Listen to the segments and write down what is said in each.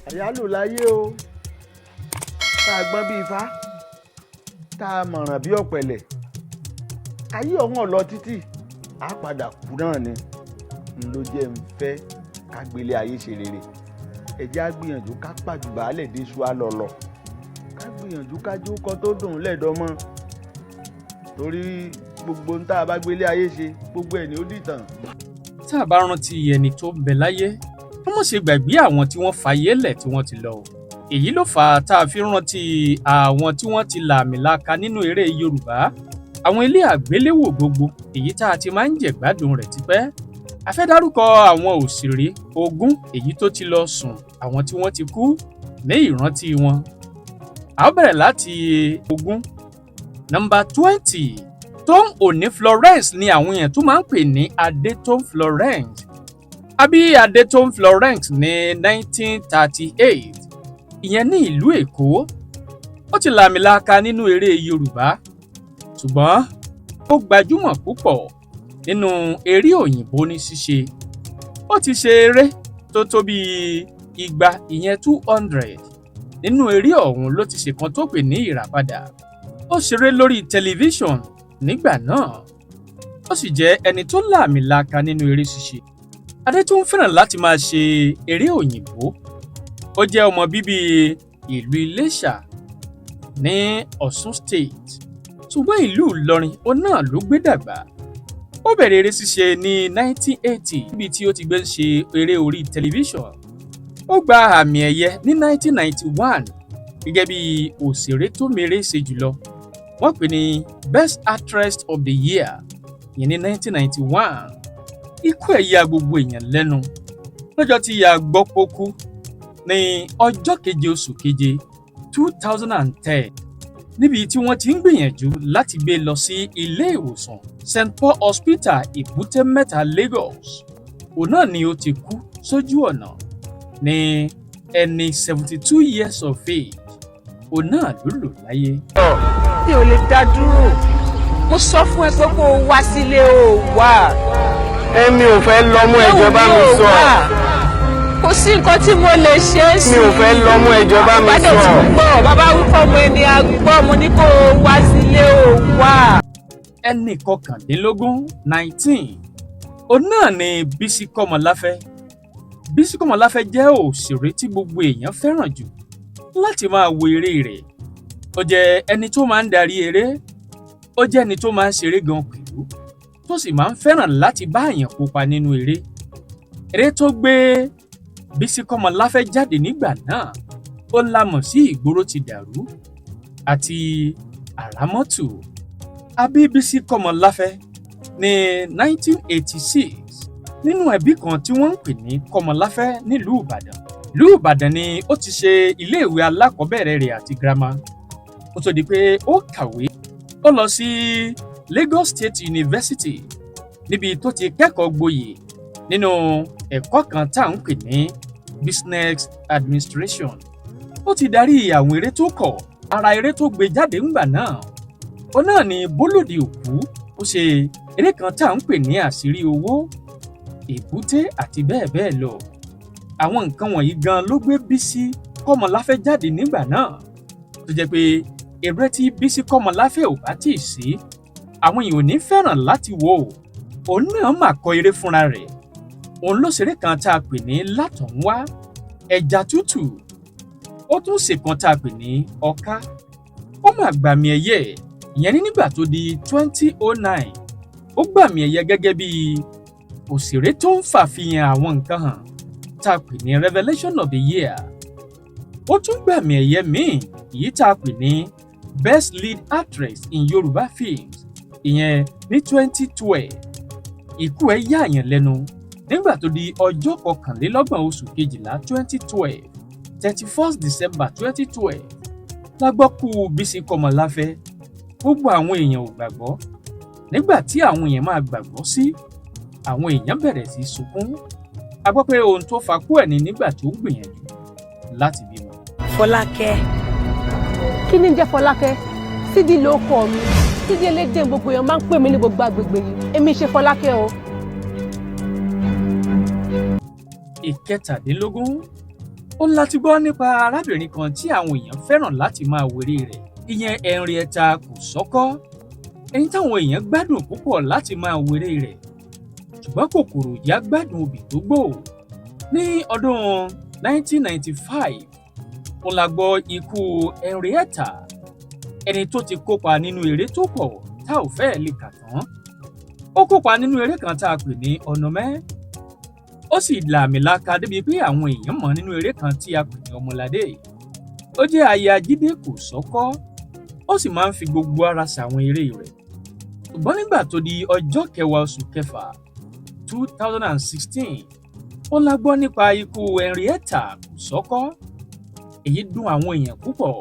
Àyálò láyé o, tá a gbọ́n bí ifá, tá a mọ̀ràn bí ọ̀pẹ̀lẹ̀. Ayé ọ̀hún ọ̀lọ́ títì, á padà kú náà ni. N ló jẹ́ ń fẹ́ ká gbélé ayé ṣe rere. Ẹ jẹ́ á gbìyànjú ká pàjùbà lẹ̀ dé ṣu àlọ́lọ́, ká gbìyànjú ká jókòó tó dùn lẹ́dọ̀ọ́mọ́, torí gbogbo ń tá a bá gbélé ayé ṣe, gbogbo ẹ̀ ní ó dìtàn. Tá a bá rántí ẹni tó ń bẹ láyé, ká má ṣe gbàgbé àwọn tí wọ́n fayé lẹ̀, tí wọ́n ti lọ o. Èyí ló fà á tá a fi rántí àwọn tí wọ́n ti lààmìlaaka nínú eré Yorùbá, àwọn ilé àgbéléwò gbogbo èyí tá a ti máa ń jẹ̀gbádùn rẹ̀ tipẹ́. A fẹ́ dárúkọ àwọn òṣèré 20 èyí tó ti lọ sùn, àwọn tí wọ́n ti kú, ní ìrántí wọn. A ó bẹ̀rẹ̀ láti 20. Nọ́mbà 20, Tóun Òní Florence ni àwọn èèyàn tó máa ń pè ní Adétóun Florence. A bí Adétóun Florence ní 1938, ìyẹn ní ìlú Èkó. Ó ti lààmìlaaka nínú eré Yorùbá, ṣùgbọ́n ó gbajúmọ̀ púpọ̀ nínú eré òyìnbó ní ṣíṣe. Ó ti ṣe eré tó tó bíi 200, ìyẹn 200. Nínú eré ọ̀hún ló ti ṣèkan tó pè ní Ìràpadà. Ó ṣeré lórí tẹlifíṣọ̀n nígbà náà, ó sì jẹ́ ẹni tó lààmìlaaka nínú eré ṣíṣe. Adétóun fẹ́ràn láti máa ṣe eré òyìnbó. Ó jẹ́ ọmọ bíbí ìlú Iléṣà ní Ọ̀ṣun State, ṣùgbọ́n ìlú Ìlọrin òun náà ló gbé dàgbà. Ó bẹ̀rẹ̀ eré ṣíṣe ní 1980, níbi tí ó ti gbé ń ṣe eré orí tẹlifíṣọ̀n. Ó gba àmì ẹ̀yẹ ní 1991 gẹ́gẹ́ bí òṣèré tó méré ṣe jùlọ. Wọ́n pè ní Best Actress of the Year, ìyẹn ní 1991. Ikú ẹ̀ ya gbogbo èèyàn lẹ́nu lọ́jọ́ tí a gbọ́ pó kú ní ọjọ́ 7 oṣù 7, 2010, níbi tí wọ́n ti ń gbìyànjú láti gbé e lọ sí ilé ìwòsàn St Paul Hospital, Èbúté Mẹ́ta, Lagos. Òun náà ni ó ti kú sójú ọ̀nà ní ẹni 72 years of age. Òun náà ló lò láyé. Mi ò lè dá dúró. Mo sọ fún ẹ pé kó o wá sílé, o wá. Èmi ò fẹ́ lọ́mú, ẹjọ́ bá mi sọ. Kò sí nǹkan tí mo lè ṣe é sí. Mi ò fẹ́ lọ́mú, ẹjọ́ bá mi Bàbá sọ. ti gbọ́, bàbá wípé ọmọ ẹni a gbọ́. Mo ní kó o wá sílé, o wá. Ẹnì 19, 19, òun náà ni Bísí Kọ́mọláfẹ́. Bísí Kọ́mọláfẹ́ jẹ́ òṣèré tí gbogbo èèyàn fẹ́ràn jù láti máa wo eré rẹ̀. Ó jẹ́ ẹni tó máa ń darí eré, ó jẹ́ ẹni tó máa ń ṣeré gan pẹ̀lú, tó sì máa ń fẹ́ràn láti bá èèyàn kópa nínú eré. Eré tó gbé Bísí Kọ́mọláfẹ́ jáde nígbà náà, ó la mọ̀ sí Ìgboro Ti Dàrú àti Àràmọ́tù. A bí Bísí Kọ́mọláfẹ́ ní 1986 nínú ẹbí kan tí wọ́n ń pè ní Kọ́mọláfẹ́ nílùú Ìbàdàn. Ìlú Ìbàdàn ni ó ti ṣe iléèwé alákọ̀ọ́bẹ̀rẹ̀ rẹ̀ àti girama kó tó di pé ó kàwé. Ó lọ sí Lagos State University, níbi tó ti kẹ́kọ̀ọ́ gboyè nínú ẹ̀kọ́ kan tá à ń pè ní Business Administration. Ó ti darí àwọn eré tó kọ̀. Ara eré tó gbé jáde ńgbà náà, ó náà ní Bólòdì Òkú. Ó ṣe eré kan tá à ń pè ní Àṣírí Owó, Èbúté àti bẹ́ẹ̀ bẹ́ẹ̀ lọ. Àwọn nǹkan wọ̀nyí gan ló gbé Bísí Kọ́mọláfẹ́ jáde nígbà náà, tó jẹ́ pé eré tí Bísí Kọ́mọláfẹ́ ò bá tíì sí, àwọn èèyàn ò ní fẹ́ràn láti wò ó. Òun náà mà kọ eré fúnra rẹ̀. Òun ló ṣeré kan tá a pè ní Látọ̀únwá, Ẹja Tútù. Ó tún ṣèkan tá a pè ní Ọká. Ó mà gbàmì ẹ̀yẹ, ìyẹn ní nígbà tó di 2009. Ó gbàmì ẹ̀yẹ gẹ́gẹ́ bí òṣèré tó ń fàfihàn àwọn nǹkan hàn, tá a pè ní Revelation of the Year. Ó tún gbàmì ẹ̀yẹ míì, èyí tá a pè ní Best Lead Actress in Yorùbá Films, ìyẹn ní 2012. Ikú ẹ̀ yààyàn lẹ́nu nígbà tó di ọjọ́ 31 oṣù 12, 2012, 31st December 2012, la gbọ́ kú Bísí Kọ́mọláfẹ́. Gbogbo àwọn èèyàn ò gbàgbọ́. Nígbà tí àwọn èèyàn máa gbàgbọ́ sí, àwọn èèyàn bẹ̀rẹ̀ sí í sunkún. A gbọ́ pé ohun tó fa kú ẹ̀ ní nígbà tó ń gbìyànjú láti bímọ. Fọlákẹ́. Kí ni ń jẹ́ Fọlákẹ́? Sídìí ló kọ mi. Sídìí elédè, gbogbo èèyàn máa ń pè mí ní gbogbo agbègbè yìí. Èmi ṣe Fọlákẹ́ o. 17, Ó láti gbọ́ nípa arábìnrin kan tí àwọn èèyàn fẹ́ràn láti máa wéré rẹ̀, ìyẹn Henrietta Kòsọ́kọ́, ẹni táwọn èèyàn gbádùn púpọ̀ láti máa wéré rẹ̀, ṣùgbọ́n kòkòrò ìyá gbádùn obì tó gbò. Ní ọdún 1995 ó la gbọ́ ikú Henrietta, ẹni tó ti kópa nínú eré tó pọ̀ tá ò fẹ́ẹ̀ lè kà tán. Ó kópa nínú eré kan tá a pè ní Ọ̀nàmẹ́, ó sì lààmìlaaka débi pé àwọn èèyàn mọ̀ nínú eré kan tí a pè ní Ọmọládé. Ó jẹ́ aya Jídé Kòsọ́kọ́, ó sì máa ń fi gbogbo ara ṣàwọn eré rẹ̀. Ṣùgbọ́n nígbà tó di ọjọ́ kẹwàá oṣù kẹfà 2016, ó la gbọ́ nípa ikú Henrietta Kòsọ́kọ́. Èyí dùn àwọn èèyàn púpọ̀.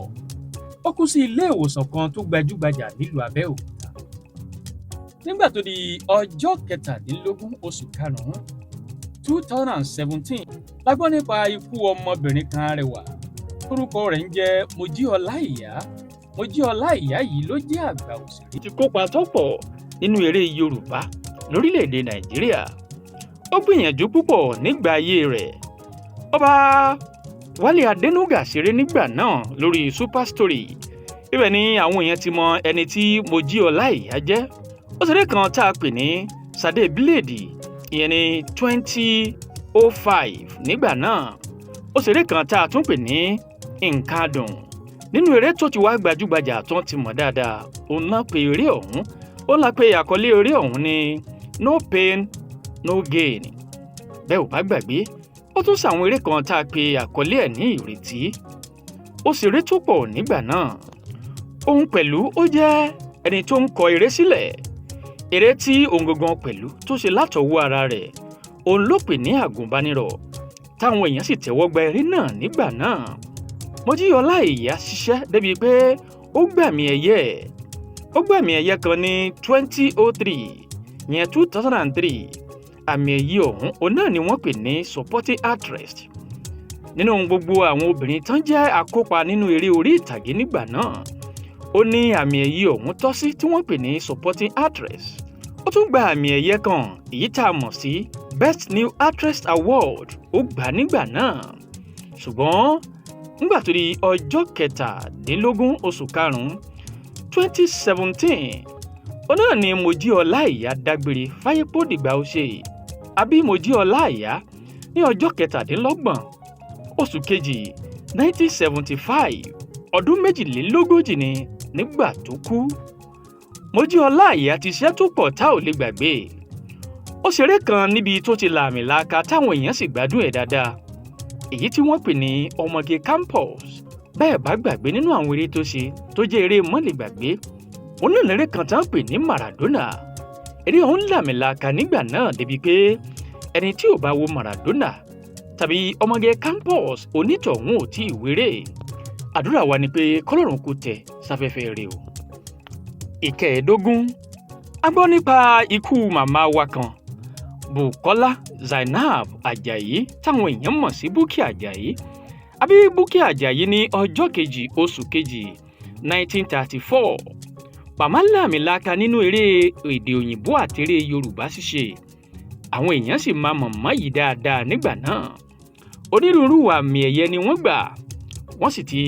Ó kú sí ilé ìwòsàn kan tó gbajúgbajà nílùú Abẹ́òkúta. Nígbà tó di ọjọ́ kẹtàdínlógún oṣù karùn-ún 2017, la gbọ́ nípa ikú ọmọbìnrin kan arẹwà torúkọ rẹ̀ ń jẹ́ Mojí Ọláìyá. Mojí Ọláìyá yìí ló jẹ́ àgbà òṣèré ti kópa tó pọ̀ nínú eré Yorùbá lórílẹ̀‐èdè Nàìjíríà. Ó gbìyànjú púpọ̀ nígbà ayé rẹ̀. Ó bá Wálé Adénúgà ṣeré nígbà náà lórí Super Story. Ibẹ̀ ni àwọn èèyàn ti mọ ẹni tí Mojí Ọláìyá jẹ́. Ó ṣeré kan tá a pè ní Sadé Bíléèdì, ìyẹn ní 2005 nígbà náà. Ó ṣeré kan tá a tún pè ní Nǹkan Adùn. Nínú eré tó ti wá gbajúgbajà tó ti mọ̀ dáadáa, òun náà pe eré ọ̀hún, ó la pé àkọlé eré ọ̀hún ní No Pain No Gain. Bẹ́ẹ̀ ò bá gbàgbé, ó tún ṣàwọn eré kan tá a pe àkọlé ẹ̀ ní Ìrètí. Ó ṣeré tó pọ̀ nígbà náà. Òun pẹ̀lú ó jẹ́ ẹni tó ń kọ eré sílẹ̀. Eré tí òun gangan pẹ̀lú tó ṣe látọwọ́ ara rẹ̀, òun ló pè ní Àgùnbánirọ̀, táwọn èèyàn sì tẹ́wọ́ gba eré náà nígbà náà. Mojí Ọláìyá ṣiṣẹ́ débi pé ó gbàmì ẹ̀yẹ. Ó gbàmì ẹ̀yẹ kan ní 2003, ìyẹn 2003. Àmì ẹ̀yẹ ọ̀hún, òun náà ni wọ́n pè ní supporting actress. Nínú gbogbo àwọn obìnrin tán jẹ́ akópa nínú eré orí ìtàgé nígbà náà, ó ní àmì ẹ̀yẹ ọ̀hún tọ́ sí, tí wọ́n pè ní supporting actress. Ó tún gba àmì ẹ̀yẹ kan, èyí tá a mọ̀ sí Best New Actress Award. Ó gbà nígbà náà. Ṣùgbọ́n nígbà tó di ọjọ́ kẹtàdínlógún oṣù karùn-ún 2017, ó náà ni Mojí Ọláìyá dágbére fáyé pó dìgbà ó ṣe. Àbí Mojí Ọláìyá ní ọjọ́ kẹtàdínlọ́gbọ̀n oṣù kejì 1975, ọdún 42 ni nígbà tó kú. Mojí Ọláìyá ti ṣiṣẹ́ tó pọ̀ tá ò lè gbàgbé. Ó ṣeré kan níbi tó ti lààmìlaaka táwọn èèyàn sì gbádùn ẹ̀ dáadáa, èyí tí wọ́n pè ní Ọmọge Campus. Bẹ́ẹ̀ bá gbàgbé, nínú àwọn eré tó ṣe tó jẹ́ eré mọ́lẹ̀gbàgbé, òun náà lérè kan tá ń pè ní Maradona. Eré ọ̀hún lààmìlaaka nígbà náà débi pé ẹni tí ò bá wo Maradona tàbí Ọmọge Campus, onítọ̀hún ò tí ì wéré. Àdúrà wa ni pé kọ́lọ́run kò tẹ̀ sáfẹ́fẹ́ rẹ̀ o. Ìkẹẹ̀ẹ́dógún, a gbọ́ nípa ikú màmá wa kan, Bukola Zainab Ajayi, táwọn èèyàn mọ̀ sí Bukky Ajayi. Àbí Bukky Ajayi ní ọjọ́ kejì oṣù kejì 1934. Màmá làmìlaka nínú eré èdè òyìnbó àti eré Yorùbá ṣíṣe. Àwọn èèyàn sì máa mọ̀mọ́ yìí dáadáa nígbà náà. Onírúurú àmì ẹ̀yẹ ni wọ́n gbà, wọ́n sì ti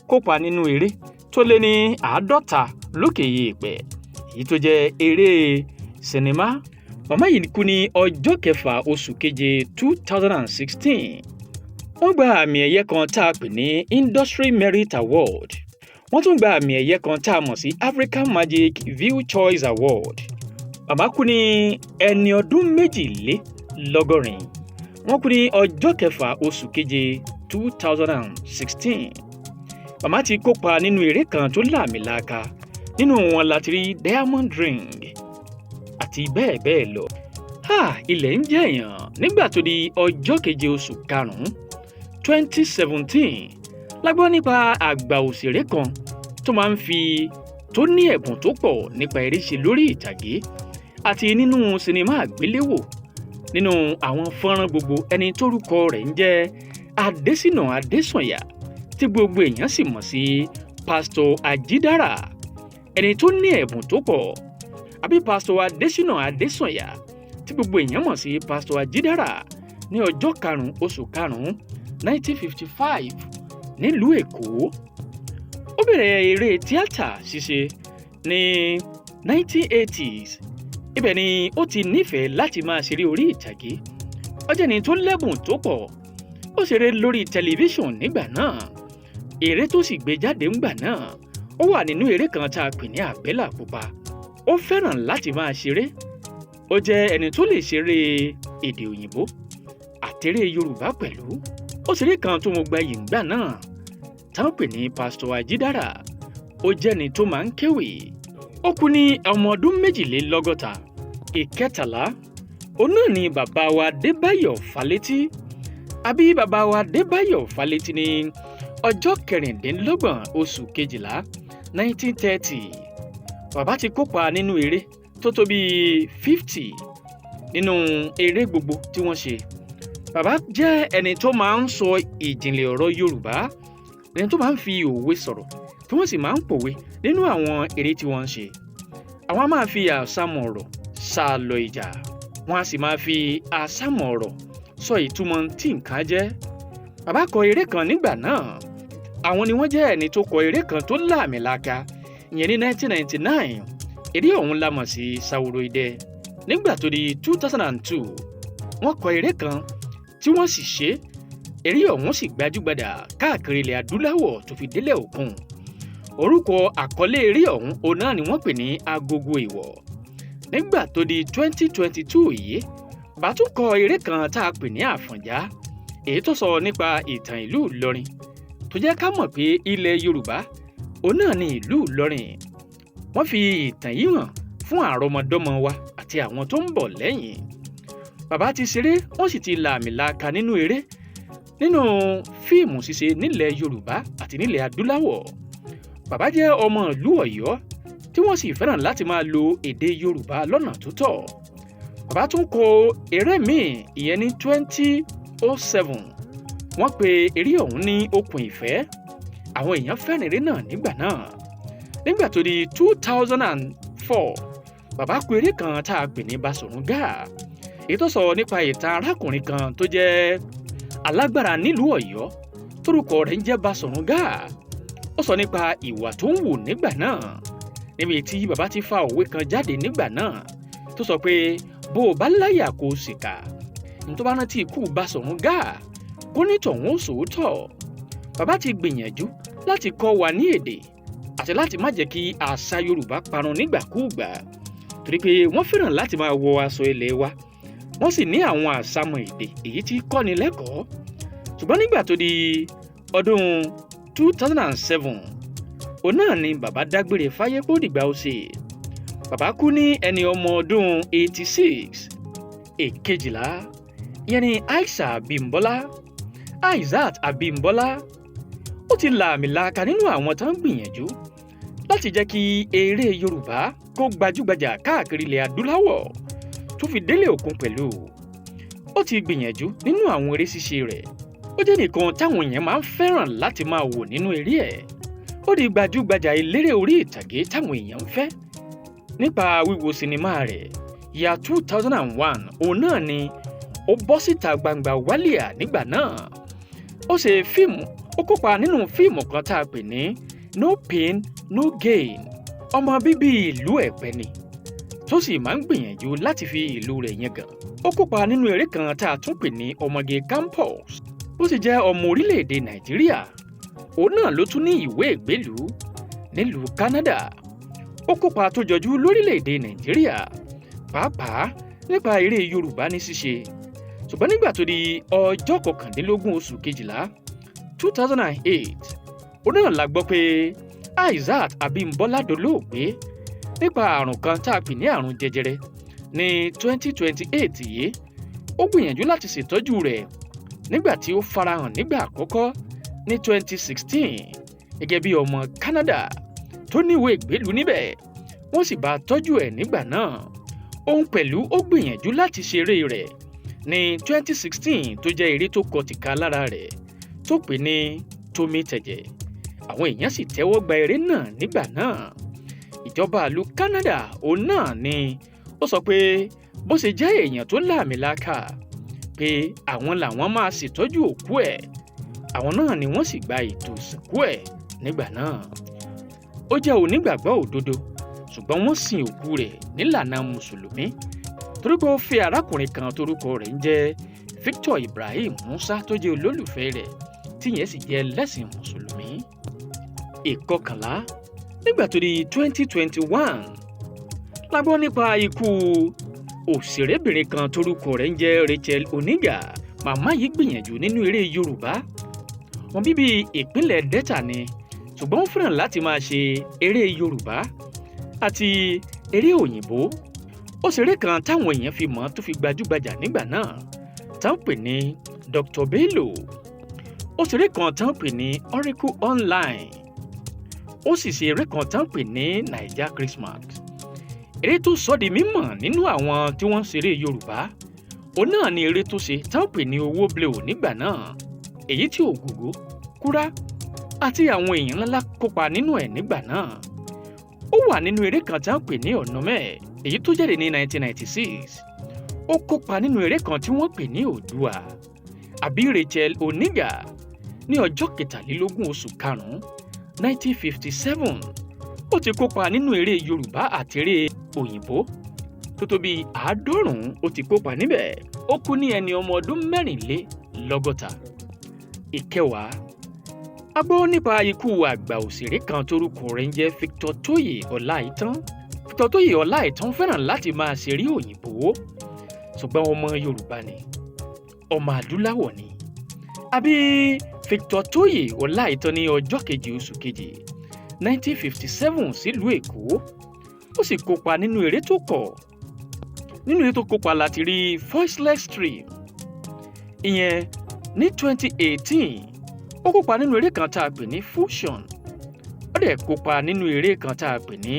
kópa nínú eré tó lé ní 50 lókè èèpẹ̀, èyí tó jẹ́ eré sinimá. Màmá yìí kú ní ọjọ́ kẹfà oṣù keje 2016. Wọ́n gba àmì ẹ̀yẹ kan tá a pè ní Industry Merit Award. Wọ́n tún gba àmì ẹ̀yẹ kan tá a mọ̀ sí African Magic View Choice Award. Màmá kú ní ẹni ọdún 82. Wọ́n kú ní ọjọ́ kẹfà oṣù keje 2016. Màmá ti kópa nínú eré kan tó láàmìlaaka. Nínú wọn láti rí Diamond Ring àti bẹ́ẹ̀ bẹ́ẹ̀ lọ. Ha, ilẹ̀ ń jẹ̀yàn. Nígbà tó di ọjọ́ keje oṣù karùn-ún 2017, la gbọ́ nípa àgbà òṣèré kan tó máa ń fi tó ní ẹ̀bùn tó pọ̀ nípa eré ṣe lórí ìtàgé àti nínú sinimá àgbéléwò, nínú àwọn fọ́nrán gbogbo, ẹni tórúkọ rẹ̀ ń jẹ́ Adésínà Adésànyà, tí gbogbo èèyàn sì mọ̀ sí Pásítọ̀ Ajídára, ẹni tó ní ẹ̀bùn tó pọ̀. Àbí Pásítọ̀ Adésínà Adésànyà, tí gbogbo èèyàn mọ̀ sí Pásítọ̀ Ajídára, ní ọjọ́ karùn-ún oṣù karùn-ún 1955 nílùú Èkó. Ó bẹ̀rẹ̀ eré tíátà ṣíṣe ní 1980s. Ibẹ̀ ni ó ti nífẹ̀ẹ́ láti máa ṣeré orí ìtàgé. Ó jẹ́ ẹni tó lẹ́bùn tó pọ̀. Ó ṣeré lórí tẹlifíṣàn nígbà náà. Eré tó sì gbé jáde ńgbà náà, ó wà nínú eré kan tá a pè ní Àbẹ́là Pupa. Ó fẹ́ràn láti máa ṣeré. Ó jẹ́ ẹni tó lè ṣeré èdè òyìnbó àtẹré Yorùbá pẹ̀lú. Ó ṣeré kan tó mo gbayì ńgbà náà táwọn pè ní Pásítọ̀ Ajídára. Ó jẹ́ni tó máa ń kéwì. Ó kú ní ọmọ ọdún 62. Ìkẹtàlá, òun náà ni bàbá wa Adébáyọ̀ Fálétí. Àbí bàbá wa Adébáyọ̀ Fálétí ní ọjọ́ 26 oṣù kejìlá 1930. Bàbá ti kópa nínú eré tó tó bíi 50 nínú eré gbogbo tí wọ́n ṣe. Bàbá jẹ́ ẹni tó máa ń sọ ìjìnlẹ̀ ọ̀rọ̀ Yorùbá, ẹni tó máa ń fi òwe sọ̀rọ̀, tí wọ́n sì máa ń pòwe nínú àwọn eré tí wọ́n ń ṣe. Àwọn á máa fi àsámọ̀ ọ̀rọ̀ sàlọ̀ ìjà, wọ́n á sì máa fi àsámọ̀ ọ̀rọ̀ sọ ìtumọ̀ tí nǹkan jẹ́. Bàbá kọ eré kan nígbà náà. Àwọn ni wọ́n jẹ́ ẹni tó kọ eré kan tó láàmìlaaka, ìyẹn ní 1999. Eré ọ̀hún la mọ̀ sí Saworo Idẹ. Nígbà tó di 2002, wọ́n kọ eré kan tí wọ́n sì ṣe. Eré ọ̀hún sì gbajúgbajà káàkiri ilẹ̀ adúláwọ̀ tó fi délẹ̀ òkun. Orúkọ àkọlé eré ọ̀hún, òun náà ni wọ́n pè ní Agogo Ìwọ̀. Nígbà tó di 2022 yìí, bàbá tún kọ eré kan tá a pè ní Àfọ̀njá, èyí tó sọ nípa ìtàn ìlú Ìlọrin, tó jẹ́ ká mọ̀ pé ilẹ̀ Yorùbá, òun náà ni ìlú Ìlọrin. Wọ́n fi ìtàn yìí hàn fún àrọmọdọ́mọ wa àti àwọn tó ń bọ̀ lẹ́yìn. Bàbá ti ṣeré, wọ́n sì ti lààmìlaaka nínú eré, nínú fíìmù ṣíṣe nílẹ̀ Yorùbá àti nílẹ̀ adúláwọ̀. Bàbá jẹ́ ọmọ ìlú Ọ̀yọ́ tí wọ́n sì fẹ́ràn láti máa lo èdè Yorùbá lọ́nà tó tọ́. Bàbá tún kọ eré míì, ìyẹn ní 2007. Wọ́n pe eré ọ̀hún ní Okùn Ìfẹ́. Àwọn èèyàn fẹ́ràn eré náà nígbà náà. Nígbà tó di 2004, bàbá kọ eré kan tá a pè ní Basọ̀run Gáà, èyí tó sọ nípa ìtàn arákùnrin kan tó jẹ́ alágbára nílùú Ọ̀yọ́, torúkọ rẹ̀ ń jẹ́ Basọ̀run Gáà. Ó sọ nípa ìwà tó ń wù nígbà náà, níbi tí bàbá ti fa òwe kan jáde nígbà náà tó sọ pé bó o bá láyà kó o ṣìkà, ní tó bá rántí ikú Basọ̀run Gáà, kó ní tọ̀hún ó sòótọ́. Bàbá ti gbìyànjú láti kọ́ wa ní èdè àti láti má jẹ́ kí àṣà Yorùbá parun nígbàkúùgbà, torí pé wọ́n fẹ́ràn láti máa wọ aṣọ ilẹ̀ wa, wọ́n sì ní àwọn àṣàmọ̀ èdè èyí tí kọ́ni lẹ́kọ̀ọ́. Ṣùgbọ́n nígbà tó di ọdún 2007, òun náà ni bàbá dágbére fáyé kó dìgbà ó ṣe. Bàbá kú ní ẹni ọmọ ọdún 86. Èkejìlá, ìyẹn ni Aisha Abímbọ́lá. Aishat Abímbọ́lá, ó ti lààmìlaaka nínú àwọn tó ń gbìyànjú láti jẹ́ kí eré Yorùbá kó gbajúgbajà káàkiri ilẹ̀ adúláwọ̀ tó fi délé òkun pẹ̀lú. Ó ti gbìyànjú nínú àwọn eré ṣíṣe rẹ̀. Ó jẹ́ nìkan táwọn èèyàn máa ń fẹ́ràn láti máa wò nínú eré ẹ̀. Ó di gbajúgbajà eléré orí ìtàgé táwọn èèyàn ń fẹ́ nípa wíwo sinimá rẹ̀. Year 2001, òun náà ni ó bọ́ síta gbangba wálíà nígbà náà. Ó ṣe fíìmù, ó kópa nínú fíìmù kan tá a pè ní No Pain No Gain. Ọmọ bíbí ìlú Ẹ̀pẹ́ ni, tó sì máa ń gbìyànjú láti fi ìlú rẹ̀ yangàn. Ó kópa nínú eré kan tá a tún pè ní Ọmọge Campus. Ó sì jẹ́ ọmọ orílẹ̀-èdè Nàìjíríà, òun náà ló tún ní ìwé ìgbélùú nílùú Canada. Ó kópa tó jọjú lórílẹ̀-èdè Nàìjíríà, pàápàá nípa eré Yorùbá ní ṣíṣe. Ṣùgbọ́n nígbà tó di ọjọ́ 19 oṣù kejìlá 2008, òun náà la gbọ́ pé Aishat Abímbọ́lá dolóògbé nípa àrùn kan tá a pè ní àrùn jẹjẹrẹ ní 2028 yìí. Ó gbìyànjú láti ṣètọ́jú rẹ̀ nígbà tí ó farahàn nígbà àkọ́kọ́ ní 2016 gẹ́gẹ́ bí ọmọ Canada tó níwèé ìgbélùú níbẹ̀. Wọ́n sì bá a tọ́jú ẹ̀ nígbà náà. Òun pẹ̀lú ó gbìyànjú láti ṣeré rẹ̀ ní 2016, tó jẹ́ eré tó kọ tìka lára rẹ̀ tó pè ní Tómi Tẹ̀jẹ̀. Àwọn èèyàn sì tẹ́wọ́ gba eré náà nígbà náà. Ìjọba ìlú Canada, òun náà ni ó sọ pé bó ṣe jẹ́ èèyàn tó láàmìlaaka, pé àwọn làwọn máa ṣètọ́jú òkú ẹ̀. Àwọn náà ni wọ́n sì gba ètò ìsìnkú ẹ̀ nígbà náà. Ó jẹ́ onígbàgbọ́ òdodo, ṣùgbọ́n wọ́n sin òkú rẹ̀ nílànà Mùsùlùmí torí pé ó fẹ́ arákùnrin kan torúkọ rẹ̀ ń jẹ́ Victor Ibrahim Musa, tó jẹ́ olólùfẹ́ rẹ̀, tíyẹn sì jẹ́ ẹlẹ́sìn Mùsùlùmí. Ìkọkànlá, nígbà tó di 2021 la gbọ́ nípa ikú òṣèrébìnrin kan torúkọ rẹ̀ ń jẹ́ Rachel Oniga. Màmá yìí gbìyànjú nínú eré Yorùbá. Wọn bíbí ìpínlẹ̀ Delta ni, ṣùgbọ́n ó fẹ́ràn láti máa ṣe eré Yorùbá àti eré òyìnbó. Ó ṣeré kan táwọn èèyàn fi mọ̀ tó fi gbajúgbajà nígbà náà, tá ń pè ní Dr. Bello. Ó ṣeré kan tá ń pè ní Oracle Online. Ó sì ṣe eré kan tá ń pè ní Naija Christmas. Eré tó sọ di mímọ̀ nínú àwọn tí wọ́n ń ṣeré Yorùbá, òun náà ni eré tó ṣe tá ń pè ní Owó Blow nígbà náà, èyí tí Ògògó Kúrá àti àwọn èèyàn ńláńlá kópa nínú ẹ̀ nígbà náà. Ó wà nínú eré kan tá ń pè ní Ọ̀nàmẹ́, èyí tó jáde ní 1996. Ó kópa nínú eré kan tí wọ́n pè ní Oòduà. Àbí Rachel Oniga ní ọjọ́ 23 oṣù karùn-ún 1957. Ó ti kópa nínú eré Yorùbá àti eré òyìnbó tó tó bíi 90. Ó ti kópa níbẹ̀. Ó kú ní ẹni ọmọ ọdún 64. Ìkẹwàá, a gbọ́ nípa ikú àgbà òṣèré kan torúkọ rẹ̀ ń jẹ́ Victor Tóyè Ọláìtàn. Victor Tóyè Ọláìtàn fẹ́ràn láti máa ṣeré òyìnbó, ṣùgbọ́n ọmọ Yorùbá ni, ọmọ adúláwọ̀ ni. Àbí Victor Tóyè Ọláìtàn ní ọjọ́ 2 oṣù 2 1957 sílùú Èkó. Ó sì kópa nínú eré tó kọ̀. Nínú eré tó kópa láti rí Voiceless Stream, ìyẹn ní 2018. Ó kópa nínú eré kan tá a pè ní Fusion. Ó dẹ̀ kópa nínú eré kan tá a pè ní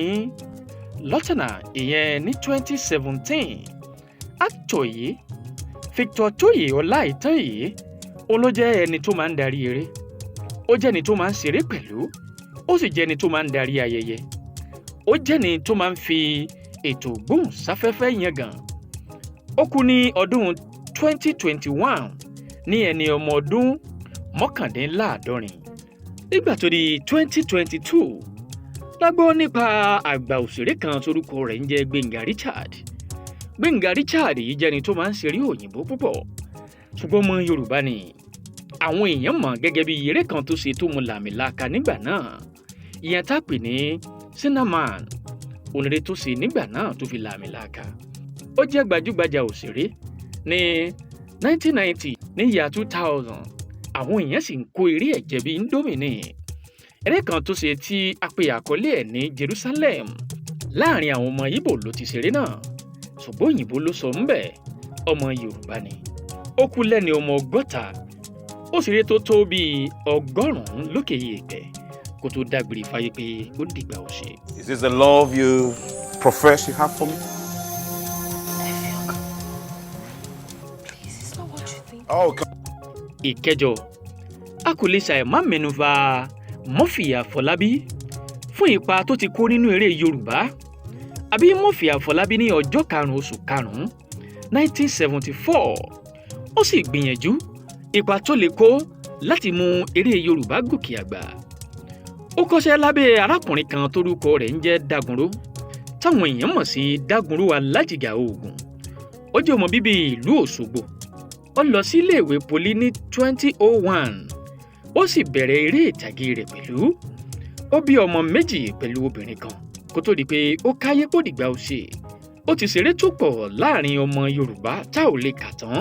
Lọ́tànà, ìyẹn ní 2017. Actor yìí, Victor Tóyè Ọláìtàn yìí, òun ló jẹ́ ẹni tó máa ń darí eré. Ó jẹ́ ẹni tó máa ń ṣeré pẹ̀lú. Ó sì jẹ́ ẹni tó máa ń darí ayẹyẹ. Ó jẹ́ ẹni tó máa ń fi ètò gbóhùnsáfẹ́fẹ́ yangàn. Ó kú ní ọdún 2021 ní ẹni ọmọ ọdún 79. Nígbà tó di 2022 la gbọ́ nípa àgbà òṣèré kan torúkọ rẹ̀ ń jẹ́ Gbénga Richard. Gbénga Richard yìí jẹ́ ẹni tó máa ń ṣeré òyìnbó púpọ̀, ṣùgbọ́n ọmọ Yorùbá ni. Àwọn èèyàn mọ̀ gẹ́gẹ́ bí eré kan tó ṣe tó mú làmìlaka nígbà náà, ìyẹn tá a pè ní Cinnamon. Onírè tó ṣe nígbà náà tó fi làmìlaka. Ó jẹ́ gbajúgbajà òṣèré ní 1990, ní ìyá 2000. Àwọn èèyàn sì ń kó eré ẹ̀ jẹ bí Indomie ní. Eré kan tó ṣe tí a pè àkọlé ẹ̀ ní Jerusalem, láàrin àwọn ọmọ Ìgbò ló ti ṣeré náà, ṣùgbọ́n òyìnbó ló sọ ńbẹ̀. Ọmọ Yorùbá ni. Ó kú lẹ́ni ọmọ 60. Ó ṣeré tó tó bíi 100 lókè èèpẹ̀ kó tó dágbére fáyé pé ó dìgbà ó ṣe. Is this the love you profess you have for me? Please, it's not what you think. Oh, come. Ìkẹjọ, a kò lè ṣàì má mẹ́nubà Murphy Àfọlábí fún ipa tó ti kó nínú eré Yorùbá. Àbí Murphy Àfọlábí ní ọjọ́ 5 oṣù 5 1974. Ó sì gbìyànjú ipa tó lè kó láti mú eré Yorùbá gòkè àgbà. Ó kọ́ṣẹ́ lábẹ́ arákùnrin kan tórúkọ rẹ̀ ń jẹ́ Dagunro, táwọn èèyàn mọ̀ sí Dagunro Alájìgà Oògùn. Ó jẹ́ ọmọ bíbí ìlú Òṣogbo. Ó lọ sí iléèwé poli ní 2001. Ó sì bẹ̀rẹ̀ eré ìtàgé rẹ̀ pẹ̀lú. Ó bí ọmọ méjì pẹ̀lú obìnrin kan kó tó di pé ó káyé kó dìgbà ó ṣe. Ó ti ṣeré tó pọ̀ láàrin ọmọ Yorùbá tá ò lè kà tán.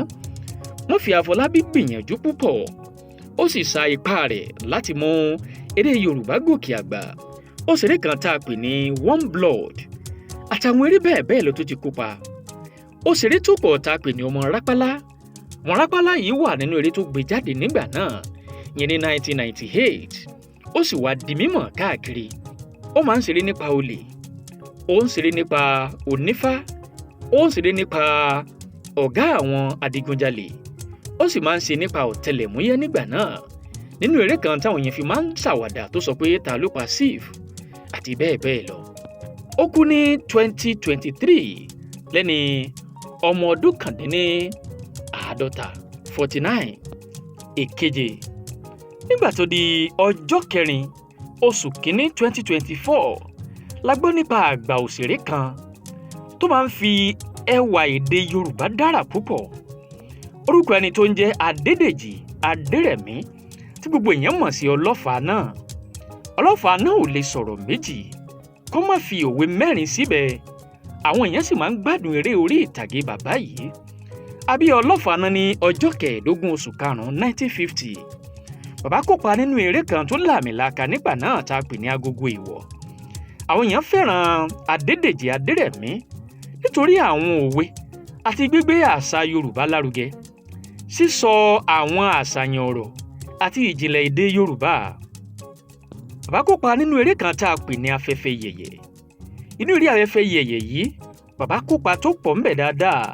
Murphy Àfọlábí gbìyànjú púpọ̀, ó sì sa ipá rẹ̀ láti mú eré Yorùbá gòkè àgbà. Ó ṣeré kan tá a pè ní One Blood àtàwọn eré bẹ́ẹ̀ bẹ́ẹ̀ ló tó ti kópa. Ó ṣeré tó pọ̀ tá a pè ní Ọmọ Rápálá. Ọmọ Rápálá yìí wà nínú eré tó gbé jáde nígbà náà, yẹn ní 1998. Ó sì wá di mímọ̀ káàkiri. Ó máa ń ṣeré nípa olè, ó ń ṣeré nípa onífá, ó ń ṣeré nípa ọ̀gá àwọn adigunjalè, ó sì máa ń ṣe nípa ọ̀tẹlẹ̀múyẹ́ nígbà náà, nínú eré kan táwọn èèyàn fi máa ń ṣàwàdà tó sọ pé ta ló pa Sif àti bẹ́ẹ̀ bẹ́ẹ̀ lọ. Ó kú ní 2023 lẹ́ni ọmọ ọdún 49, 49. Ìkeje. Nígbà tó di ọjọ́ kẹrin oṣù kínní 2024 la gbọ́ nípa àgbà òṣèré kan tó máa ń fi ẹwà èdè Yorùbá dára púpọ̀. Orúkọ ẹni tó ń jẹ́ Adédèjì Adérẹ̀mí, tí gbogbo èèyàn mọ̀ sí Ọlọ́fàá náà. Ọlọ́fàá náà ò lè sọ̀rọ̀ méjì kó má fi òwe mẹ́rin síbẹ̀. Àwọn èèyàn sì máa ń gbádùn eré orí ìtàgé bàbá yìí. A bí Ọlọ́fàá náà ní ọjọ́ kẹẹ̀ẹ́dógún oṣù karùn-ún 1950. Bàbá kópa nínú eré kan tó làmìlaka nígbà náà tá a pè ní Agogo Ìwọ̀. Àwọn èèyàn fẹ́ràn Adédèjì Adérẹ̀mí nítorí àwọn òwe àti gbígbé àṣà Yorùbá lárugẹ, sísọ àwọn àṣàyàn ọ̀rọ̀ àti ìjìnlẹ̀ èdè Yorùbá. Bàbá kópa nínú eré kan tá a pè ní Afẹ́fẹ́ Yẹ̀yẹ̀. Inú eré Afẹ́fẹ́ Yẹ̀yẹ̀ yìí, bàbá kópa tó pọ̀ ńbẹ̀ dáadáa.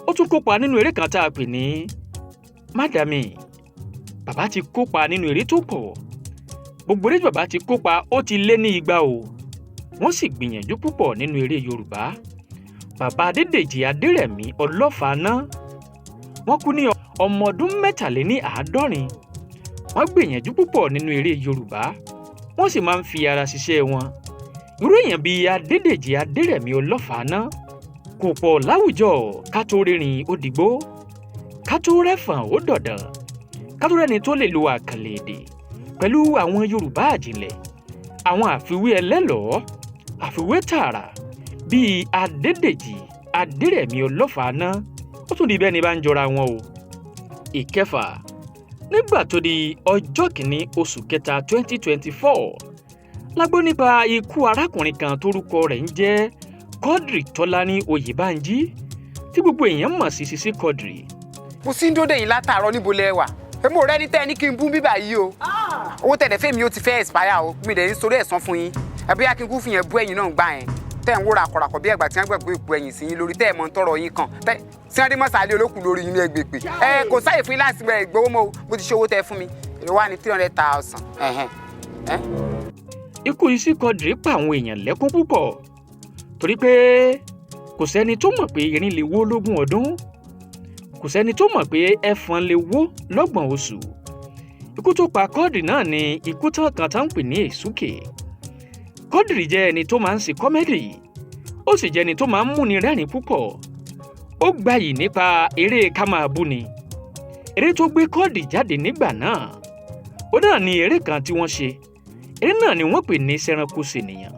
Ó tún kópa nínú eré kan tá a pè ní Mádàmí. Bàbá ti kópa nínú eré tó pọ̀. Gbogbo eré tí bàbá ti kópa, ó ti lé ní 200 o. Wọ́n sì gbìyànjú púpọ̀ nínú eré Yorùbá. Bàbá Adédèjì Adérẹ̀mí Ọlọ́fàáná, wọ́n kú ní ọmọ ọdún 73. Wọ́n gbìyànjú púpọ̀ nínú eré Yorùbá, wọ́n sì máa ń fi ara ṣiṣẹ́ wọn. Irú èèyàn bíi Adédèjì Adérẹ̀mí Ọlọ́fàáná kò pọ̀ láwùjọ. Ká tó rìnrìn ó dìgbò, ká tó rẹ́fọ̀n ó dọ̀dàn, ká tó rẹ́ni tó lè lo àkànlè èdè pẹ̀lú àwọn Yorùbá àjìnlẹ̀, àwọn àfiwé ẹlẹ́lọ́ọ́, àfiwé tààrà bíi Adédèjì Adérẹ̀mí Ọlọ́fàáná, ó tún di bẹ́ẹ̀ ni bá ń jọra wọn o. Ìkẹfà, nígbà tó di ọjọ́ kìíní oṣù kẹta 2024 la gbọ́ nípa ikú arákùnrin kan tórúkọ rẹ̀ ń jẹ́ Quadri Tọ́lání Oyèbánjí, tí gbogbo èèyàn mọ̀ sí Sisi Quadri. Mo sì ń dóde yìí látàárọ̀. Níbo lẹ wà? Èmi ò rẹ́ni tẹ́ ẹ ní kí n bú bíbà yìí o. Owó tẹ̀lé fẹ́mi ó ti fẹ́ expire o. Mi dẹ̀ ń sórí ẹ̀sán fún yín. Ẹ̀bí akínkú fi yẹn bú ẹ̀yìn náà gbà yẹn tẹ́ ń wúra àkọ̀ràkọ̀ bí ẹ̀gbà tí wọ́n gbàgbé ìpò ẹ̀yìn sí yín lórí tẹ́ ẹ̀ mọ́ ń tọrọ yín kàn tẹ́ tí wọ́n dé mọ́sálẹ́ olókùn lórí yín ní ẹgbẹ́ pé ẹ kò sáyè fún yín láti gbowó mọ́ o. Mo ti ṣe owó tẹ́ fún mi, èrè wà ní 300,000. Ikú Sisi Quadri pa àwọn èèyàn lẹ́kún púpọ̀, torí pé kò sẹ́ni tó mọ̀ pé erin lè wó lógún ọdún, kò sẹ́ni tó mọ̀ pé ẹfọ̀n lè wó lọ́gbọ̀n oṣù. Ikú tó pa Quadri náà ni ikú tán kan tá ń pè ní èsúkè. Quadri jẹ́ ẹni tó máa ń ṣe comedy, ó sì jẹ́ ẹni tó máa ń múni rẹ́rìn púpọ̀. Ó gbayì nípa eré ká máa bú ni. Eré tó gbé Quadri jáde nígbà náà, ó náà ní eré kan tí wọ́n ṣe. Eré náà ni wọ́n pè ní Sẹ́ranko Ṣènìyàn.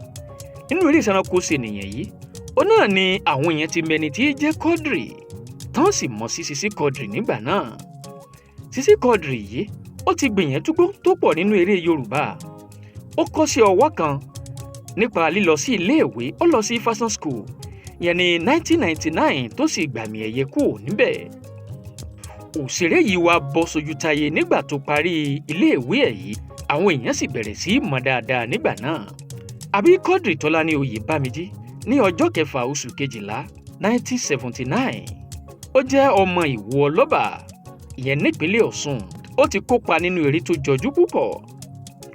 Nínú eré Sẹ́ranko Ṣènìyàn yìí, ó náà ni àwọn èèyàn ti mẹni tí í jẹ́ Quadri, tán sì mọ̀ sí Sisi Quadri nígbà náà. Sisi Quadri yìí, ó ti gbìyànjú tó pọ̀ nínú eré Yorùbá. Ó kọ́ sí ọwọ́ kan nípa lílọ sí iléèwé. Ó lọ sí fashion school yẹn ní 1999, tó sì gbàmì ẹ̀yẹ kúrò níbẹ̀. Òṣèré yìí wá bọ́ sójú táyé nígbà tó parí iléèwé ẹ̀ yìí. Àwọn èèyàn sì bẹ̀rẹ̀ sí í mọ̀ dáadáa nígbà náà. A bí Quadri Tọ́lání Oyèbámijí ní ọjọ́ kẹfà oṣù kejìlá 1979. Ó jẹ́ ọmọ Ìwó Ọlọ́ba, ìyẹn nípínlẹ̀ Ọ̀ṣun. Ó ti kópa nínú eré tó jọjú púpọ̀.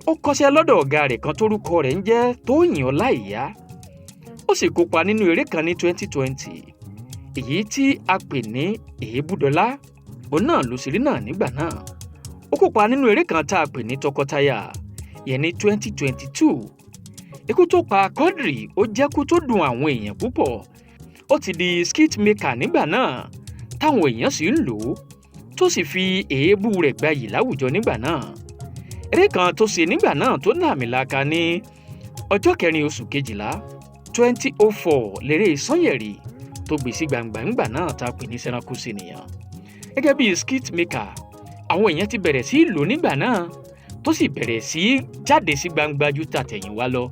Ó kọ́ṣẹ́ lọ́dọ̀ ọ̀gá rẹ̀ kan tórúkọ rẹ̀ ń jẹ́ Tóyìn Ọláìyá. Ó sì kópa nínú eré kan ní 2020, èyí tí a pè ní Èébúdọ́lá. Òun náà ló ṣeré náà nígbà náà. Ó kópa nínú eré kan tá a pè ní Tọkọtaya, ìyẹn ní 2022. Ikú tó pa Quadri, ó jẹ́ kú tó dùn àwọn èèyàn púpọ̀. Ó ti di skit maker nígbà náà, táwọn èèyàn sì ń lò ó, tó sì fi èébú rẹ̀ gbayì láwùjọ nígbà náà. Eré kan tó ṣe nígbà náà tó làmìlaka ní ọjọ́ kẹrin oṣù kejìlá 2004 lérè Sanyẹ̀rì tó gbé sí gbangba ńgbà náà tá a pè ní Sẹ́ranko Ṣènìyàn. Gẹ́gẹ́ bí skit maker, àwọn èèyàn ti bẹ̀rẹ̀ sí í lò nígbà náà, tó sì bẹ̀rẹ̀ sí í jáde sí gbangba ju tàtẹ̀yìnwá lọ.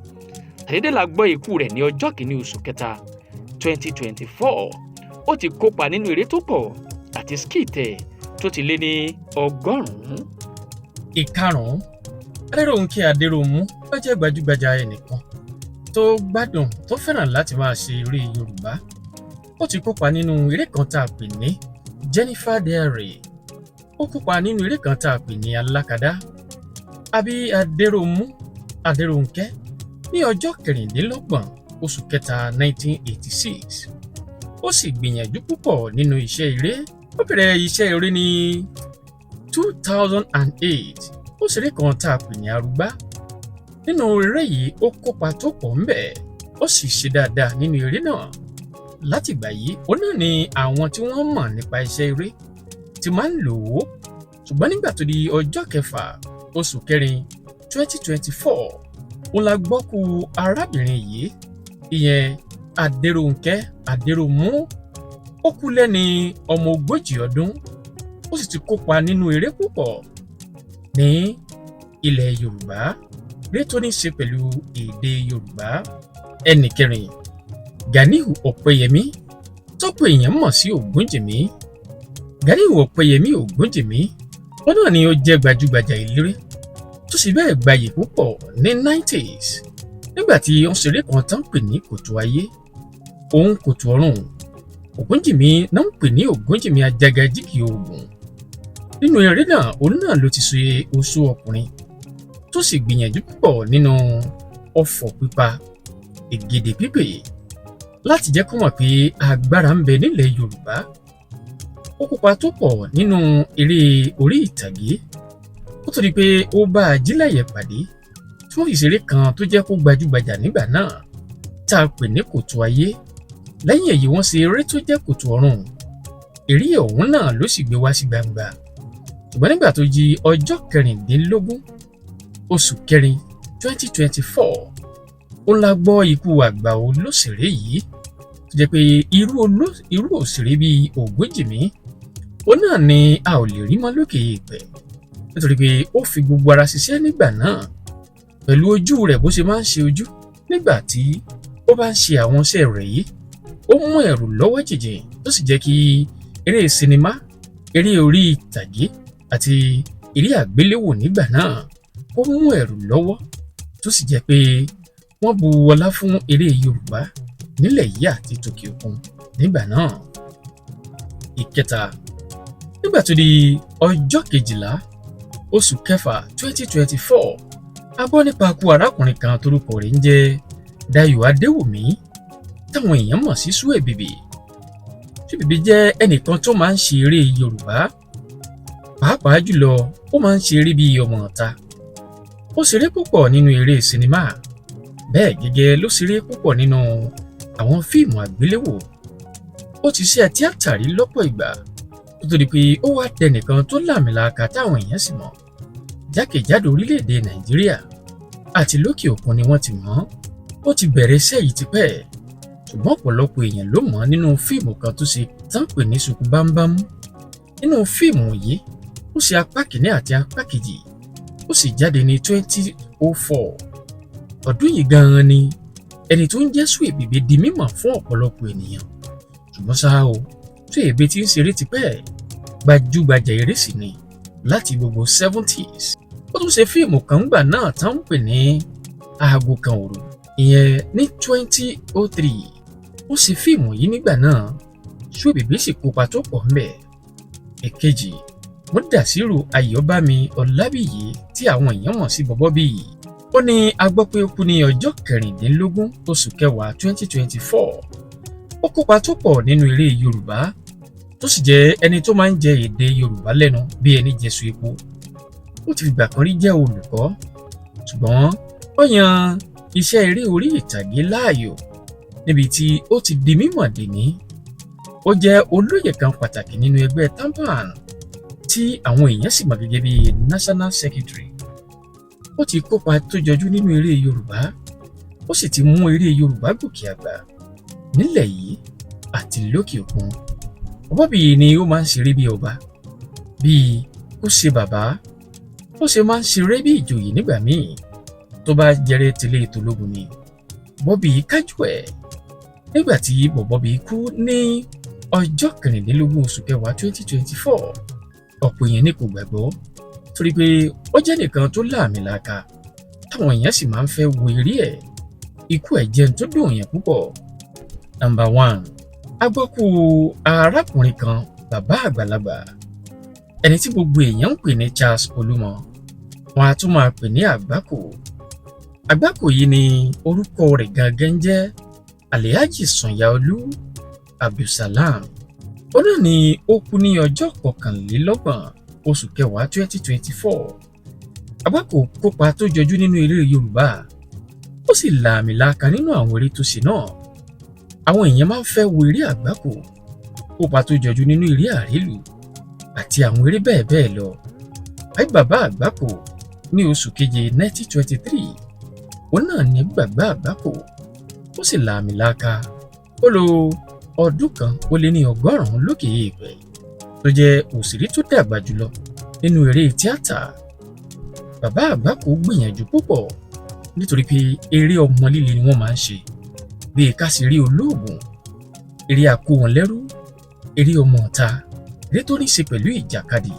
Àdédé la gbọ́ ikú rẹ̀ ní ọjọ́ kìíní oṣù kẹta 2024. Ó ti kópa nínú eré tó pọ̀ àti skit ẹ̀ tó ti lé ní 100. Ìkarùn-ún, Adérónkẹ́ Adéròmú ó jẹ́ gbajúgbajà ẹnìkan tó gbádùn, tó fẹ́ràn láti máa ṣe eré Yorùbá. Ó ti kópa nínú eré kan tá a pè ní Jennifer Diary. Ó kópa nínú eré kan tá a pè ní Alákadá. A bí Adéròmú Adérónkẹ́ ní ọjọ́ kẹrìndínlọ́gbọ̀n oṣù kẹta 1986. Ó sì gbìyànjú púpọ̀ nínú iṣẹ́ eré. Ó bẹ̀rẹ̀ iṣẹ́ eré ní 2008, ó ṣeré kan tá a pè ní Arúgbá. Nínú eré yìí, ó kópa tó pọ̀ ńbẹ̀, ó sì ṣe dáadáa nínú eré náà. Látìgbà yìí, òun náà ni àwọn tí wọ́n mọ̀ nípa iṣẹ́ eré ti máa ń lò ó. Ṣùgbọ́n nígbà tó di ọjọ́ kẹfà oṣù kẹrin 2024, òun la gbọ́ kú arábìnrin yìí, ìyẹn Adérónkẹ́ Adéròmú. Ó kú lẹ́ni ọmọ 40 ọdún. Ó sì ti kópa nínú eré púpọ̀ ní ilẹ̀ Yorùbá, eré tó ní í ṣe pẹ̀lú èdè Yorùbá. Ẹnì kẹrin, Ganiu Ọ̀pẹ́yẹmí, tọ́pọ̀ èèyàn mọ̀ sí Ògúnjìmí. Ganiu Ọ̀pẹ́yẹmí Ògúnjìmí, ó náà ni ó jẹ́ gbajúgbajà eléré tó sì bẹ́ẹ̀ gbayì púpọ̀ ní 90s, nígbà tí ó ń ṣeré kan tán pè ní Kòtò Ayé Òun Kòtò Ọ̀run. Ògúnjìmí náà ń pè ní Ògúnjìmí Ajagajìgì Oògùn nínú eré náà. Òun náà ló ti ṣe oṣó ọkùnrin, tó sì gbìyànjú púpọ̀ nínú ọfọ̀ pípa, ìgèdè pípè, láti jẹ́ kó mọ̀ pé agbára ń bẹ nílẹ̀ Yorùbá. Ó kópa tó pọ̀ nínú eré orí ìtàgé ó tó di pé ó bá Ajílẹ̀yẹ pàdé, tí wọ́n fi ṣeré kan tó jẹ́ kó gbajúgbajà nígbà náà tá a pè ní Kòtò Ayé. Lẹ́yìn èyí, wọ́n ṣe eré tó jẹ́ Kòtò Ọ̀run. Eré ọ̀hún náà ló sì gbé wá sí gbangba. Ṣùgbọ́n nígbà tó di ọjọ́ 16 oṣù kẹrin 2024, ó la gbọ́ ikú àgbà olóṣèré yìí, tó jẹ́ pé irú òṣèré bíi Ògúnjìmí, ó náà ni a ò lè rí mọ́ lókè èèpẹ̀, nítorí pé ó fi gbogbo ara ṣiṣẹ́ nígbà náà pẹ̀lú ojú rẹ̀, bó ṣe máa ń ṣe ojú nígbà tí ó bá ń ṣe àwọn iṣẹ́ rẹ̀ yìí. Ó mú ẹ̀rù lọ́wọ́ jìnjìn, tó sì jẹ́ kí eré sinimá, eré orí ìtàgé àti eré àgbéléwò nígbà náà ó mú ẹ̀rù lọ́wọ́, tó sì jẹ́ pé wọ́n bu ọlá fún eré Yorùbá nílẹ̀ yìí àti tòkè òkun nígbà náà. Ìkẹta, nígbà tó di ọjọ́ 12 oṣù kẹfà 2024, a gbọ́ nípa ikú arákùnrin kan torúkọ rẹ̀ ń jẹ́ Dayọ̀ Adéwùmí, táwọn èèyàn mọ̀ sí Suebebe. Suebebe jẹ́ ẹnìkan tó máa ń ṣe eré Yorùbá, pàápàá jùlọ ó máa ń ṣe eré bíi ọmọ ọ̀ta. Ó ṣeré púpọ̀ nínú eré sinimá, bẹ́ẹ̀ gẹ́gẹ́ ló ṣeré púpọ̀ nínú àwọn fíìmù àgbéléwò. Ó ti ṣe tíátà rí lọ́pọ̀ ìgbà kó tó di pé ó wá dẹnìkan tó láàmìlaaka, táwọn èèyàn sì mọ̀ jákèjádò orílẹ̀-èdè Nàìjíríà àti lókè òkun ni wọ́n ti mọ̀ ọ́n. Ó ti bẹ̀rẹ̀ iṣẹ́ yìí tipẹ́, ṣùgbọ́n ọ̀pọ̀lọpọ̀ èèyàn ló mọ̀ ọ́n nínú fíìmù kan tó ṣe tán pè ní Ṣùkú Bámbám. Nínú fíìmù yìí, ó ṣe apá kìíní àti apá kejì, ó sì jáde ní 2004. Ọdún yìí gan-an ni ẹni tó ń jẹ́ Suebebe di mímọ̀ fún ọ̀pọ̀lọpọ̀ ènìyàn. Ṣùgbọ́n ṣá o, Suebebe ti ń ṣeré tipẹ́, gbajúgbajà eré sì ni láti gbogbo 70s. Ó tún ṣe fíìmù kan gbà náà tán ń pè ní Aago Kan Òru, ìyẹn ní 2003. Ó ṣe fíìmù yìí nígbà náà, Suebebe sì kópa tó pọ̀ ńbẹ̀. Èkejì, Mudasiru Ayọ̀bámi Ọlábíyì, tí àwọn èèyàn mọ̀ sí Bọ̀bọ́ Bíyì. Ó ní a gbọ́ pé ó kú ní ọjọ́ 16 oṣù kẹwàá 2024. Ó kópa tó pọ̀ nínú eré Yorùbá, tó sì jẹ́ ẹni tó máa ń jẹ èdè Yorùbá lẹ́nu bí ẹni jẹṣu epo. Ó ti fìgbà kan rí jẹ́ olùkọ́, ṣùgbọ́n ó yan iṣẹ́ eré orí ìtàgé láàyò, níbi tí ó ti di mímọ̀ dèní. Ó jẹ́ olóyè kan pàtàkì nínú ẹgbẹ́ TAMPAN, tí àwọn èèyàn sì mọ̀ gẹ́gẹ́ bí national secretary. Ó ti kópa tó jọjú nínú eré Yorùbá, ó sì ti mú eré Yorùbá gòkè àgbà nílẹ̀ yìí àti lókè òkun. Bọ̀bọ́bíyì ni ó máa ń ṣeré bí ọba, bíi kó ṣe bàbá, ó ṣe máa ń ṣeré bí ìjòyè nígbà míì. Tó bá jẹrẹ tìlé tológun ni Bọ́bí kájú ẹ̀. Nígbà tí Bọ̀bọ́bí kú ní ọjọ́ 16 oṣù kẹwàá 2024, ọ̀pọ̀ èèyàn ní kò gbàgbọ́, torí pé ó jẹ́ nìkan tó láàmìlaaka, táwọn èèyàn sì máa ń fẹ́ wo eré ẹ̀. Ikú ẹ̀ jẹ́ n tó dùn èèyàn púpọ̀. Number one, a gbọ́ kú arákùnrin kan, bàbá àgbàlagbà, ẹni tí gbogbo èèyàn ń pè ní Charles Olúmọ, wọn a tún máa pè ní Àgbákò. Àgbákò yìí ni orúkọ rẹ̀ gangan jẹ́ Alhaji Sanyaolu Abdulsalam. Ó náà ni ó kú ní ọjọ́ 21. oṣù kẹwàá 2024. Àgbákò kópa tó jọjú nínú eré Yorùbá, ó sì lààmìlaaka nínú àwọn eré tó ṣe náà. Àwọn èèyàn máa ń fẹ́ wo eré Àgbákò, kópa tó jọjú nínú eré Àrélù àti àwọn eré bẹ́ẹ̀ bẹ́ẹ̀ lọ. Àbí bàbá Àgbákò ní oṣù keje 1923, òun náà ní bàbá Àgbákò, ó sì lààmìlaaka. Ó lo ọdún 101 lókè èèpẹ̀, tó jẹ́ òṣèré tó dàgbà jùlọ nínú eré tíátà. Bàbá Àgbákò gbìyànjú púpọ̀ nítorí pé eré ọmọ líle ni wọ́n máa ń ṣe, bíi ká sì rí olóògùn, eré akówọnlẹ́rú, eré ọmọ ọ̀ta, eré tó ní í ṣe pẹ̀lú ìjàkadì.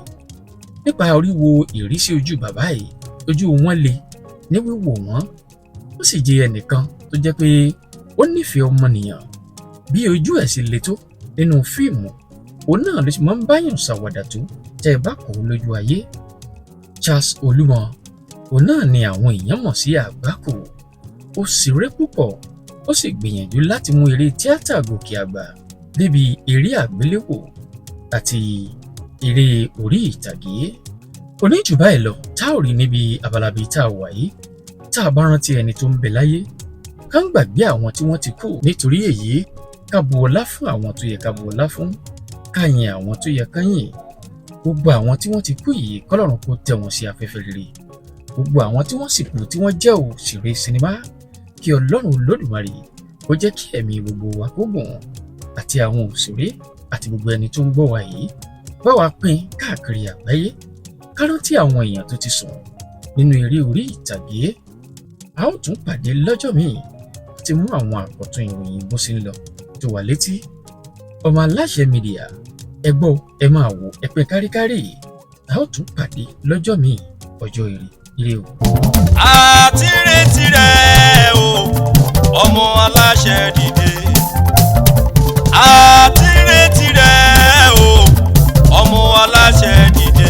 Nípa oríwo ìrísí ojú bàbá yìí, ojú wọn le ní wíwò wọ́n, ó sì jẹ́ ẹnìkan tó jẹ́ pé ó nífẹ̀ẹ́ ọmọnìyàn. Bí ojú ẹ̀ sì le tó nínú fíìmù, òun náà ló sì máa ń báyàn ṣàwàdà tó tẹ́ ẹ bá kó lójú ayé. Charles Olúmọ, òun náà ni àwọn èèyàn mọ̀ sí Àgbákò. Ó ṣeré púpọ̀, ó sì gbìyànjú láti mú eré tíátà gòkè àgbà débi eré àgbéléwò àti eré orí ìtàgé. Oníjù báyìí lọ tá ò rí níbi abala bíi tá a wà yìí. Tá a bá rántí ẹni tó ń bẹ láyé, ká ń gbàgbé àwọn tí wọ́n ti kú. Nítorí èyí, ká bu ọlá fún àwọn tó yẹ ká bu ọlá fún, ká yìn àwọn tó yẹ ká yìn. Gbogbo àwọn tí wọ́n ti kú yìí, kọ́lọ́run kó tẹ́ wọn sí afẹ́fẹ́ rere. Gbogbo àwọn tí wọ́n sì kú tí wọ́n jẹ́ òṣèré sinimá, kí Ọlọ́run Olódùmarè kó jẹ́ kí ẹ̀mí gbogbo wa kó gùn, àti àwọn òṣèré àti gbogbo ẹni tó ń gbọ́ wa yìí. Bá wa pín káàkiri àgbáyé, ká rántí àwọn èèyàn tó ti sùn nínú eré orí ìtàgé. A ó tún pàdé lọ́jọ́ míì láti mú àwọn àkọ́tún ìròyìn bó ṣe ń lọ tó wà létí. Ọmọ Aláṣẹ Media, ẹ gbọ́, ẹ máa wò, ẹ pín káríkárí. A ó tún pàdé lọ́jọ́ míì, ọjọ́ ire, ire o. Àti retí rẹ̀ o, ọmọ aláṣẹ dìde. Àti retí rẹ̀ o, ọmọ aláṣẹ dìde.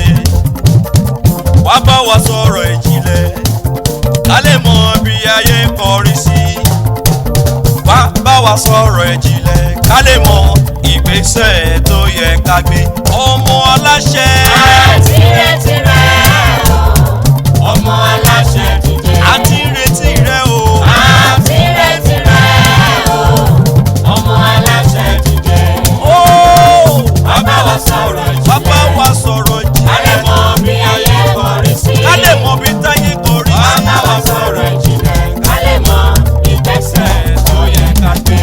Wá bá wa sọ̀rọ̀ ìjìnlẹ̀, ká lè mọ bí ayé ń kọrí sí. Wá bá wa sọ̀rọ̀ ìjìnlẹ̀, ká lè mọ ìgbésẹ̀ tó yẹ ká gbé. Ọmọ aláṣẹ. Àti retí rẹ̀ o, ọmọ aláṣẹ dìde. Àti retí rẹ̀ o. Àti retí rẹ̀ o, ọmọ aláṣẹ dìde. Ó Wá bá wa sọ̀rọ̀ ìjìnlẹ̀. Wá bá wa sọ̀rọ̀ Ká lè ìjìnlẹ̀. mọ bí ayé kọrí sí. Ká lè mọ bí táyé kọrí Wá sí. bá wa sọ̀rọ̀ ìjìnlẹ̀, ká lè mọ ìgbésẹ̀ tó yẹ ká gbé.